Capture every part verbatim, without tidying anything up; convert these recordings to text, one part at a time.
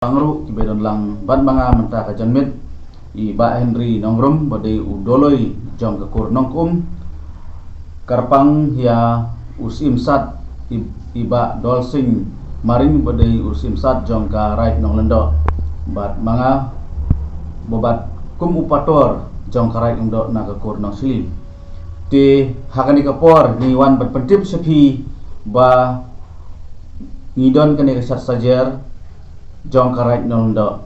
Pangru ki ba don lang bad ma nga mynta ka janmiet, i Bah Henry Nongrum ba dei u Doloi jong ka kur Nongkum, kyrpang ïa u Syiem Sat i, i Bah Dolsing Maring ba dei u Syiem Sat jong ka Raid Nonglyngdoh, bad ma nga ba bad kum u Pator jong ka Raid Nongdoh na ka kur Nongshli. Te ha kane ka por ngi wan ban pyntip sha phi ba ngi don kane ka shad sajer jong ka Raid Nonglyngdoh.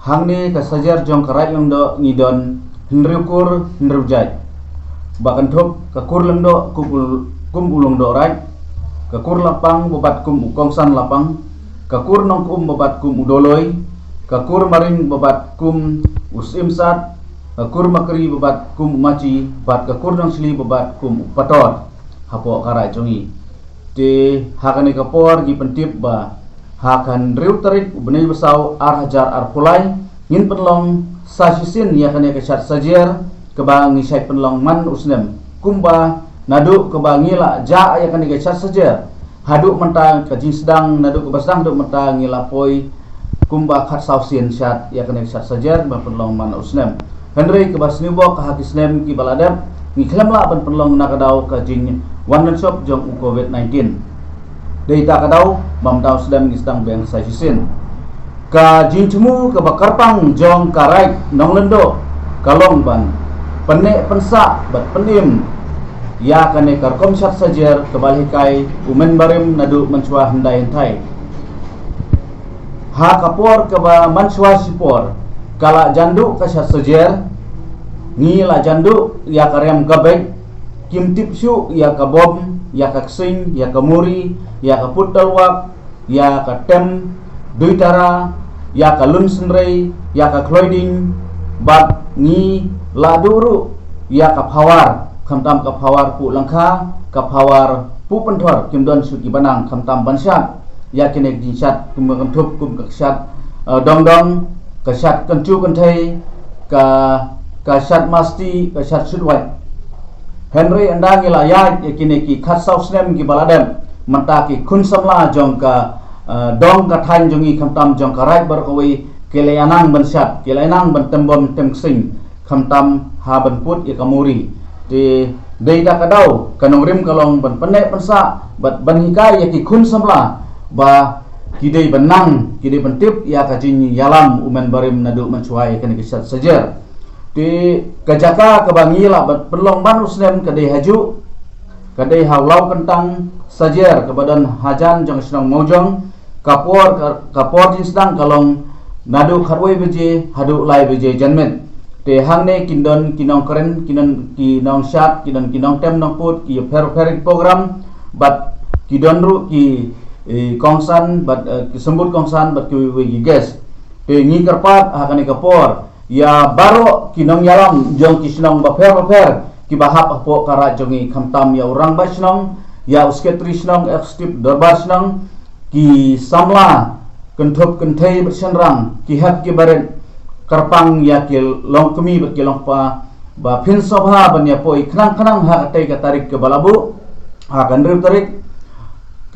Hangne ka sajer jong ka Raid Nonglyngdoh ngi don hynriew kur hynriew jait. Ba kynthup ka kur Lyngdoh kum u, kum u Lyngdoh Raid, ka kur Lapang ba bad kum u Kongsan Lapang, ka kur Nongkum ba bad kum u Doloi, ka kur Maring ba bad kum u Syiem Sat, ka kur Makri ba bad kum u Machi, bad ka kur Nongshli ba bad kum u Pator. Hapoh ka Raid jong ngi. Te ha kane ka por ngi pyntip ba ha ka hynriew tarik u bnai ba saw ar hajar arphew lai ngin pynlong sa shisien ïa kane ka shad sajer kaba ngi shait pynlong man u snem. Kumba naduh kaba ngi la jah ïa kane ka shad sajer haduh mynta, ka jingsdang naduh kaba sdang haduh mynta ngi la poi kumba khatsaw sien shad ïa kane ka shad sajer ba pynlong man u snem. Hynrei kaba sniew bok ha ki snem kiba la dep ngi khlem lah ban pynlong na ka daw ka jingwan lynshop jong u covid nineteen. Dei ta ka daw ba mynta u snem ngi sdang biang sa shisien. Ka jingthmu kaba kyrpang jong ka Raid Nonglyngdoh ka long ban pynneh pynsah bad pynim ïa kane ka rukom shad sajer kaba la hikai u mynbarim naduh mynshuwa hyndai hynthai. Ha ka por kaba mynshuwa shipor ka la jan duh ka shad sajer, ngi la jan duh ïa ka rem ka beit, kim tip shuh ïa ka bom, ïa ka ksing, ïa ka muri, ïa ka put talwak, ïa ka tem duitara, ïa ka lun synrei, ïa ka khloi ding, bad ngi la duh ruh ïa ka phawar, khamtam ka phawar pu lyngkha, ka phawar pu pynthor, kim don shuh ki ba nang khamtam ban shad ïa kine ki jingshad kum ka kynthup kum ka shad, eh, dongdong, ka shad kynju kynthei, ka, ka shad masti, ka shad shutwai. Hynrei ynda ngi la ïaid ïa kine ki khatsaw snem kiba la dep, mynta ki khun samla jong ka, eh, dong ka thaiñ jong ngi khamtam jong ka Raid baroh kawei ki la ïa nang ban shad, ki la ïa nang ban tem bom tem ksing, khamtam ha ban put ïa ka muri. Te dei da ka daw ka nongrim ka long ban pynneh pynsah bad ban hikai ïa ki khun samla ba ki dei ban nang, ki dei ban tip ïa ka jingïalam u mynbarim naduh mynshuwa ïa kane ka shad sajer. Te ka jaka kaba ngi lah ban pynlong man u snem ka dei hajuh, ka dei ha u law kyntang sajer kaba don hajan jong ka shnong Mawjong. Ka por, ka, ka por jingsdang ka long naduh khatwei baje haduh lai baje janmiet. Te hangne kin don ki nongkren, kin don ki nongshad, kin don ki nongtem nongput, ki pher pher ki program, bad ki don ruh ki, eh, kongsan, bad, eh, ki symbud kongsan, bad kiwei kiwei ki guest. Te ngi kyrpad ha kane ka por ïa baroh ki nongïalam jong ki shnong bapher bapher kiba hap hapoh ka Raid jong ngi, khamtam ïa u rangbah shnong, ïa u sekretari shnong, executive dorbar shnong, ki samla kynthup kynthei bad shynrang, ki hep ki barit, kyrpang ïa ki longkmie bad ki longkpa ba phin sngewbha ban ïa poi khnang khnang ha katei ka tarik kaba la buh, ha ka hynriew tarik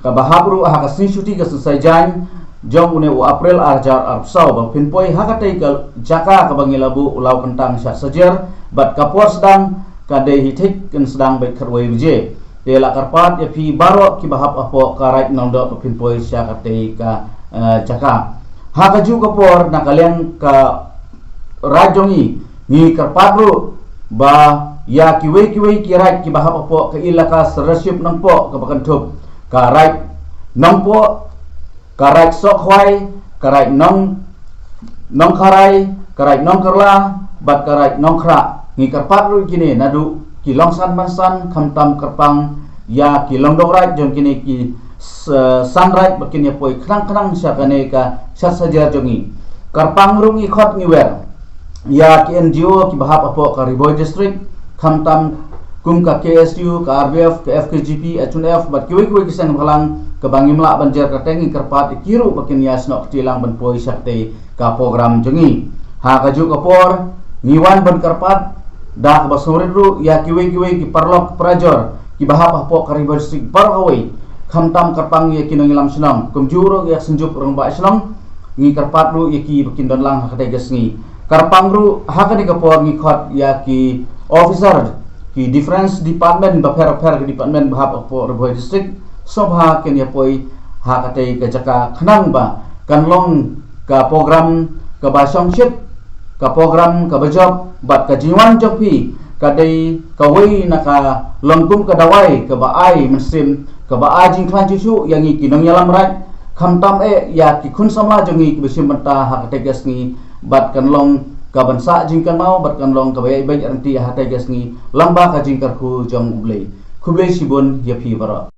kaba hap ruh ha ka sningshuti ka sningsaijan jong une u April ar hajar arphew saw, ba phin poi ha katei ka jaka kaba ngi la buh u law kyntang shad sajer, bad ka por sdang ka dei hi thik, kan sdang beit khatwei baje. Te la kyrpad ïa phi baroh kiba hap hapoh ka Raid Nongdoh ba phin poi sha katei ka, eh, jaka. Ha kajuh ka por na ka liang ka Raid jong ngi, ngi kyrpad ruh ba ïa kiwei kiwei ki Raid kiba hap hapoh ka Elaka Sirdarship Nongpoh kaba kynthup ka Raid Nongpoh, ka Raid Sohkhwai, ka Raid Nong, Nongkharai, ka Raid Nongkylla, bad ka Raid Nongkhrah. Ngi kyrpad ruh kine naduh ki longsan mansan, khamtam kyrpang ïa ki lyngdoh Raid jong kine ki s-, san Raid ba kin ïa poi khnang khnang sha kane ka shad sajer jong ngi. Kyrpang ruh ngi khot ngi wer ïa ki N G O kiba hap hapoh ka Ri Bhoi District, khamtam kum ka K S U, ka R B F, ka F K G P, H one F, bad kiwei kiwei ki seng bhalang kaba ngim lah ban jer kyrteng, ngi kyrpad ïa ki ruh ba kin ïa snoh kti lang ban poi sha katei ka program jong ngi. Ha kajuh ka por ngi wan ban kyrpad da kaba sngewrit ruh ïa kiwei kiwei ki paralok parajor kiba hap hapoh ka Ri Bhoi District baroh kawei, khamtam kyrpang ïa ki nongïalam shnong, kumjuh ruh ïa ka Synjuk Rangbah Shnong, Ngi kyrpad ruh ïa ki ba kin don lang ha katei ka sngi. Kyrpang ruh ha katei ka por ngi khot ïa ki officer ki different department bapher bapher, ki department ba hap hapoh Ri Bhoi District, sngewbha kin ïa poi ha katei ka jaka khnang ba kan long ka program kaba shongshit, ka program kaba jop bad ka jingwan jong phi ka dei kawei na ka long kum ka dawai kaba ai mynsiem, kaba ai jingkhlaiñ shuh shuh ïa ngi ki nongïalam raid, khamtam eh ïa ki khun samla jong ngi kiba shim bynta ha katei ka sngi, bad kan long ka ban sah jingkynmaw bad kan long kaba ïaibeit ryntih ha katei ka sngi lyngba ka jingkyrkhu jong U Blei. Khublei shibun ïa phi baroh.